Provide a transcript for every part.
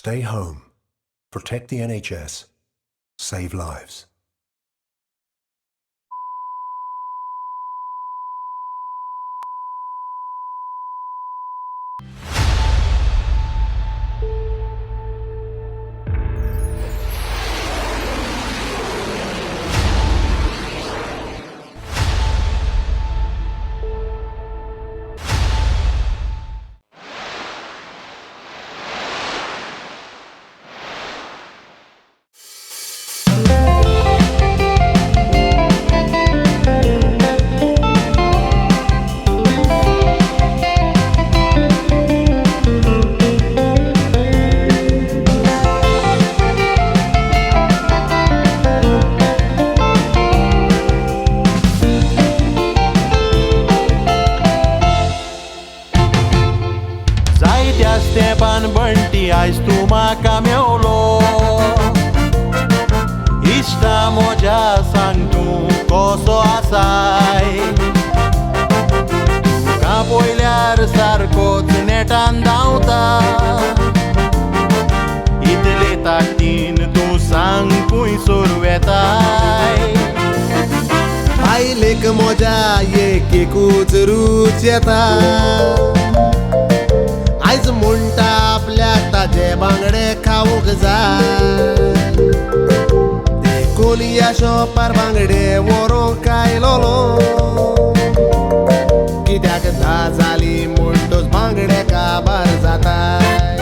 Stay home, protect the NHS, save lives. तेंपान बंटी आयज तूं म्हाका मेवलो इश्टा म्हज्या सांग तूं कसो आसाय तुका पळयल्यार सारकोच नेटान धांवता इतले ताकदीन तूं सांग खंयसर वेताय बायलेक म्हज्या एक एकूच रूच येता आयज म्हणटा आपल्याक ताजे बांगडे खावंक जाय देखून ह्या शॉपार बांगडे व्हरूंक आयलोलो कित्याक धा जाली म्हणटच बांगडे काबार जाताय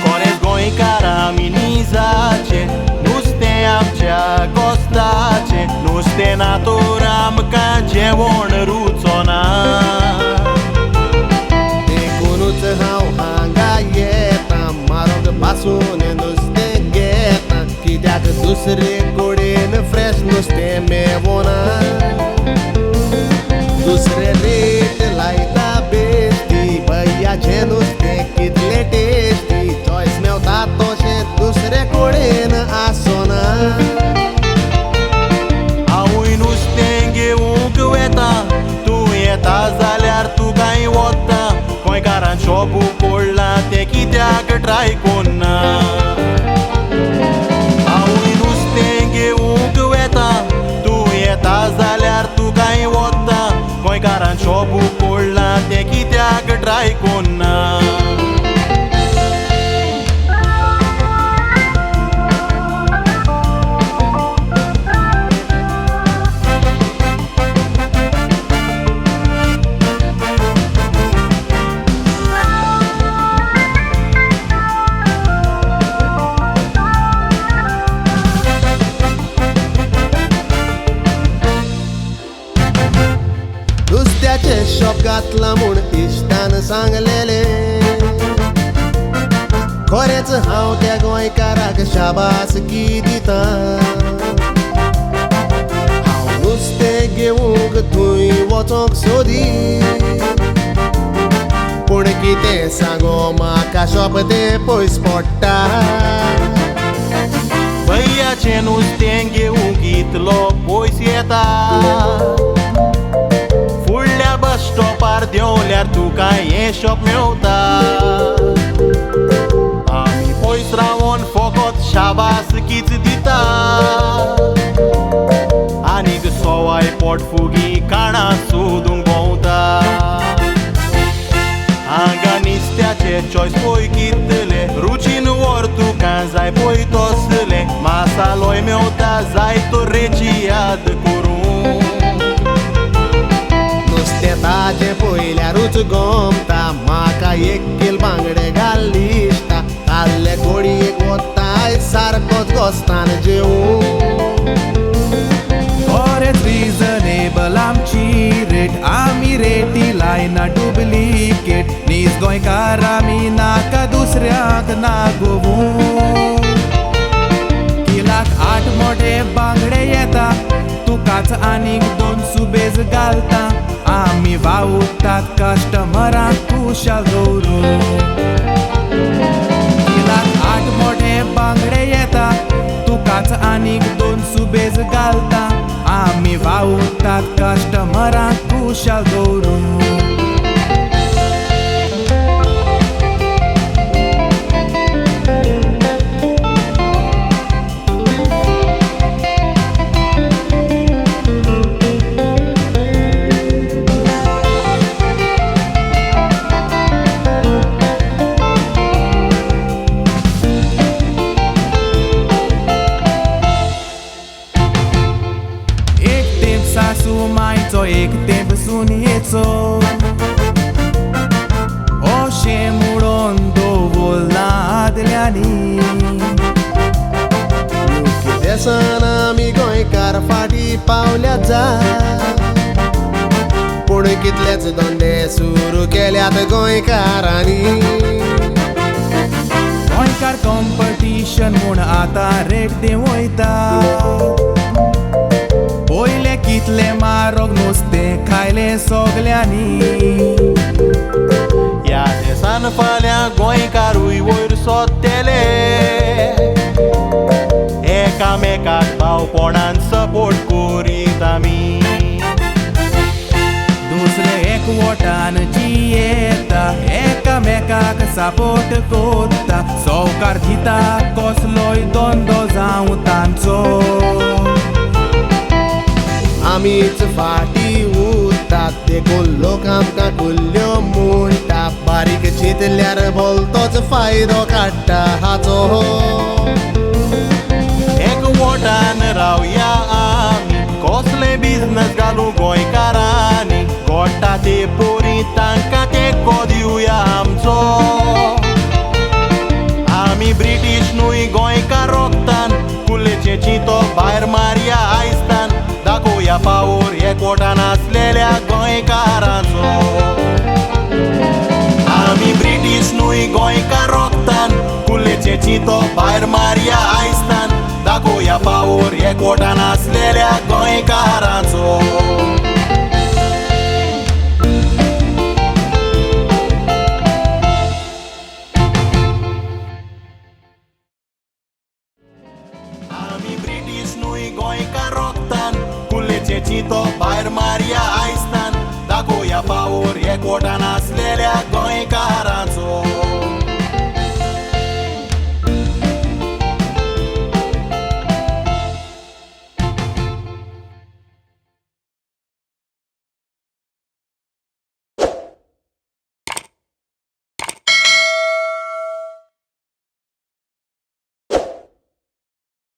खरेंच गोंयकार आमी निजाचे नुस्तें आमच्या कोस्ताचें नुस्तें ना तर आमकां जेवण रुचोना हांव हांगा येता मारोंक पासून नुस्तें घेता कित्याक दुसरे कडेन फ्रेश नुस्तें मेवना दुसरे रेट लायता बेश्टी भैयाचें नुस्तें कितलें टेस्टी चॉयस मेवता तशें दुसरे कडेन आसना हांवूय नुस्तें घेवंक वेता तूं येता जाल्यार तुकाय वता गोंयकारान शॉप उगडलां तें कित्याक ट्राय कोन्ना हांवूय नुस्तें घेवंक वेता तूं येता जाल्यार तुकाय वता गोंयकारान शॉप उगडलां तें कित्याक ट्राय कोन्ना नुस्त्याचें शॉप घातलां म्हूण इश्टान सांगलेलें खरेंच हांव त्या गोंयकाराक शाबासकी दिता हांव नुस्तें घेवंक थंय वचोंक सोदी पूण कितें सांगो म्हाका शॉप तें पयस पडटा भैयाचें नुस्तें घेवंक इतलो पयस येता फुडल्या बस स्टॉपार देंवल्यार तुका हें शॉप मेवता आमी पयस रावन फकत शाबासकीच दिता आनीक सवाय पोटफुगी काणां सोदूंक भोंवता हांगा नुस्त्याचे चॉयस पळय कितले रुचीन व्हर तुका जाय पळय तसले मासालोय मेवता जाय तरेची याद करूं नुस्तें ताजें पळयल्यारूच गमता म्हाका एक कील बांगडे घाल इश्टा ताल्ले कोडयेक वताय सारकोच गोस्तान जेवूं खरेंच रिजनेबल आमची रेट आमी रेटी लायना डुप्लिकेट नीज गोंयकार आमी नाका दुसऱ्यांक ना गोवूं किलाक 8 मोठे बांगडे येता तुकाच आनीक 2 सुबेज घालता आमी वावुरतात कस्टमरांक खुशाल दवरूं किलाक 8 मोठे बांगडे येता तुकाच आनीक 2 सुबेज घालता आमी वावुरतात कस्टमरांक खुशाल दवरूं. सगल्यांनी. युके देसान आमी गोंयकार फाटी पावल्यात जा, पूण कितलेच धंदे सुरू केल्यात गोंयकारांनी. गोंयकार कॉम्पिटिशन म्हूण आतां रेट देंवयता. पयले कितले म्हारग नुस्तें खायलें सगल्यांनी. ह्या देसान फाल्यां गोंयकारूय वयर सोदतले, एकामेकाक भावपणान सपोर्ट करीत आमी. दुसरे एकवटान जियेता, एकामेकाक सपोर्ट कोत्ता, सवकार दिता कसलोय धंदो जावं तांचो. आमीच फाटी उरतात देखून लोक आमकां कुल्ल्यो म्हणटा. बारीक चिंतल्यार भलतोच फायदो काडटा हाचो. एकवटान रावया आमी, कसले बिजनस घालूं गोंयकारांनी, गोडटा ते पोरी तांकां तेंको दिवया आमचो. आमी ब्रिटीश न्हय गोंयकार रोगतान, कुल्लेचें चिंतो भायर मारया आयस्तान, दाखोवया पावर एकवटान आसलेल्या गोंयकारांचो. आमी ब्रिटीश न्हय गोंयकार रोगतान, कुल्लेचें चिंतो भायर मारया आयस्तान, दाखोवया पावर एकवटान आसलेल्या गोंयकारांचो. आमी ब्रिटीश न्हय गोंयकार रोगतान, कुल्लेचें चिंतो भायर मारया आयस्तान, दाखोवया पावर एकवटान आसलेल्या गोंयकारांचो.